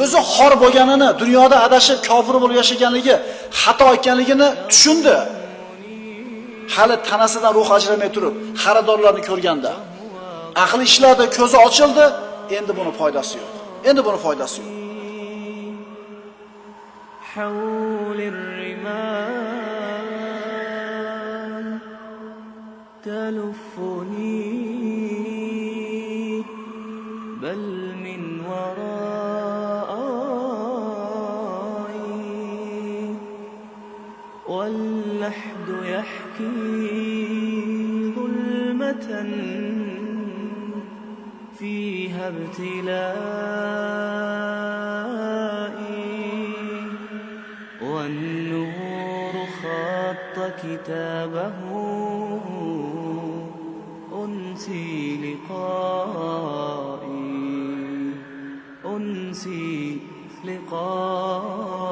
O'zi xor bo'lganini, dunyoda adashib kofir bo'lib yashaganligi, xato ekanligini tushundi. Hali tanasidan ruh ajramay turib, xaridorlarni ko'rganda aqli ishladi, ko'zi ochildi, endi buni foydasi yo'q. Endi buni foydasi yo'q. واللحد يحكي ظلمة فيها ابتلائي والنور خط كتابه أنسي لقائي أنسي لقائي.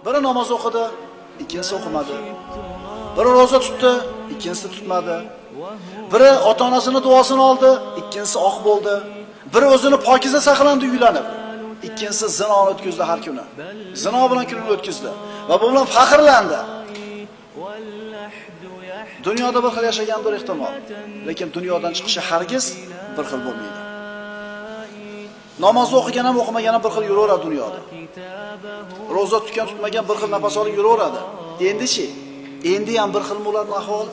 Biri namoz o'qidi, ikkinchisi o'qimadi. Biri roza tutdi, ikkinchisi tutmadi. Biri ota-onasini duosini oldi, ikkinchisi oq bo'ldi. Biri o'zini pokiza saqlandi uylanib, ikkinchisi zinoni o'tkazdi har kuni. Zino bilan kunini o'tkazdi va bu bilan faxrlandi. Dunyoda bir xil yashagandir ehtimol, lekin dunyodan chiqishi hargiz bir xil bo'lmaydi. Namoz o'qigan ham o'qimagan ham bir xil yuraveradi dunyoda. Roza tutgan tutmagan bir xil nafas olib yuraveradi. Endi-chi? Endi ham bir xil bo'ladi ahvol.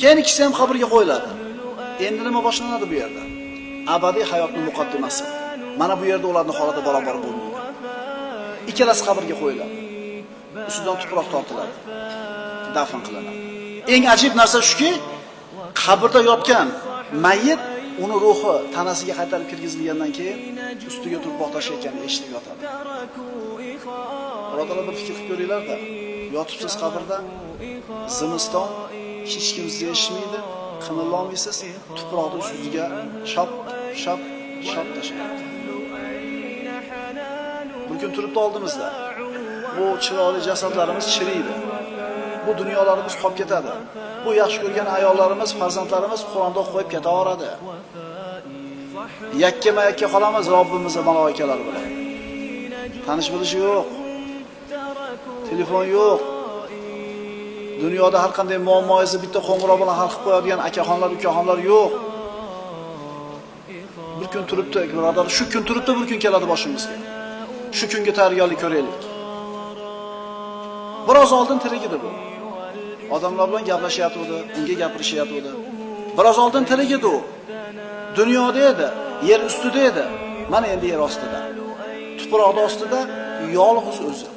Keyin ikkisi ham qabrga qo'yiladi. Endi nima boshlanadi bu yerda? Abadiy hayotning muqaddimasi. Mana bu yerda ularning holati barobar bo'lmaydi. Ikkalasi qabrga qo'yiladi. Ustidan tuproq tortiladi. Dafn qilinadi. Eng ajib narsa shuki, qabrda yotgan mayyit uni ruhi tanasiga qaytarib kirgizilgandan keyin ustiga tuproq tashlayotganini eshitib yotadi. Birodarlar, bir fikr qilib ko'ringlar-da. Yotibsiz qabrda, zimiston, hech kim sizni eshitmaydi, qimirlolmaysiz, tuproqni ustiga shap shap shap tashlayapti. Bir kun turibdi oldimizda. Bu chiroyli jasadlarimiz chiriydi. Bu dunyolarimiz qolib ketadi. Bu yaxshi ko'rgan ayollarimiz, farzandlarimiz Qur'onda qo'yib ketaveradi. Yakkama-yakka qolamiz Robbimizning maloikalari bilan. Tanish bilish yo'q. Telefon yo'q. Dunyoda har qanday muammoingizni bitta qo'ng'iroq bilan hal qilib qo'yadigan akaxonlar, ukaxonlar yo'q. Bir kun turibdi, birodar, shu kun turibdi, bir kun keladi boshimizga. Shu kunga tayyorgarlik ko'raylik. Biroz oldin tirik edi bu. Odamlar bilan gaplashyapti, unga gapirishyapti. Biroz oldin tirik edi u. Dunyoda edi, yer ustida edi. Mana endi yer ostida. Tuproqning ostida yolg'iz o'zi.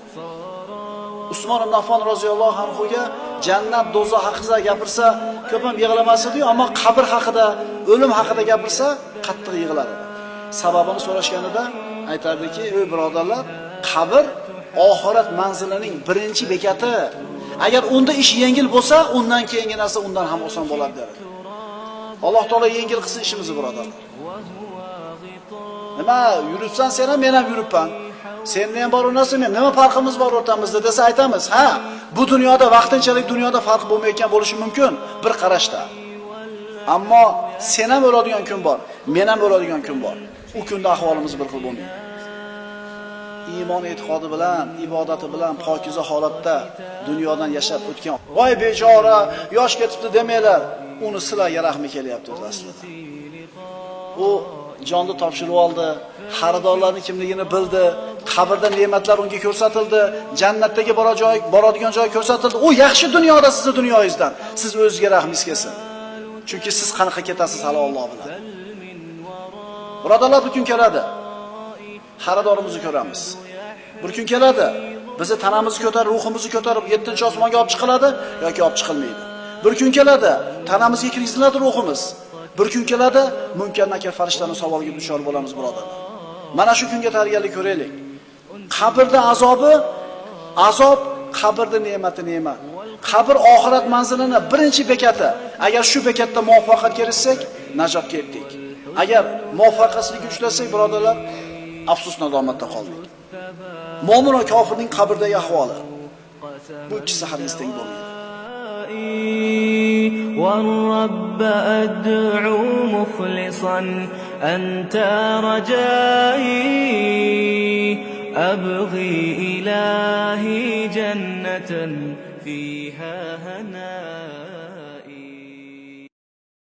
Usmon ibn Affon roziyallohu anhu ga jannat, do'zax haqida gapirsa, ko'p ham yig'lamas edi-yu, ammo qabr haqida, o'lim haqida gapirsa, qattiq yig'lar edi. Sababini so'rashganida aytardiki, "Ey birodarlar, qabr oxirat manzilining birinchi bekati. Agar unda ish yengil bo'lsa, undan keyingi narsa undan ham oson bo'ladi" dedi. Alloh taolo yengil qilsin ishimizni, birodarlar. Nima yuribsan sen ham, men ham yuribman. Senda ham bor, unasi men. Nima farqimiz bor o'rtamizda desa aytamiz. Ha, bu dunyoda vaqtinchalik dunyoda farq bo'lmayotgan bo'lishi mumkin bir qarashda. Ammo sen ham o'ladigan kun bor, men ham o'ladigan kun bor. U kunda ahvolimiz bir xil bo'lmaydi. Iymon e'tiqodi bilan, ibodati bilan pokiza holatda dunyodan yashab o'tgan. Voy bechora, yosh ketibdi demanglar. Uni sizlarga rahmi kelyapti o'zi aslida. U jonni topshirib oldi, xaridorlarning kimligini bildi, qabrda ne'matlar unga ko'rsatildi, jannatdagi boradigan joy ko'rsatildi. U yaxshi dunyoda sizni dunyoyingizdan. Siz o'zingizga rahmingiz kelsin. Chunki siz qanaqa ketasiz hali Alloh biladi. Birodarlar, bir kun keladi. Xaridorimizni ko'ramiz. Bir kun keladi, bizni tanamizni ko'tarib, ruhimizni ko'tarib 7-osmonga olib chiqiladi yoki olib chiqilmaydi. Bir kun keladi, tanamizga kirgiziladi ruhimiz. Bir kun keladi, Munkar Nakir farishtaning savoliga duchor bo'lamiz, birodarlar. Mana shu kunga tayyorgarlik ko'raylik. Qabrda azobi, azob Qabrning ne'mati ne'mat. Qabr oxirat manzilini birinchi bekati. Agar shu bekatda muvaffaqiyatga erishsak, najotga yetdik. Agar muvaffaqiyatsizlikka uchrasak, birodarlar, afsus nadomatda qoldik. Mo'min va kofirning qabrdagi ahvoli. Bu ikkisi hargiz teng bo'lmaydi. والرب أدعو مخلصا أنت رجائي أبغي إلهي جنة فيها هنائي.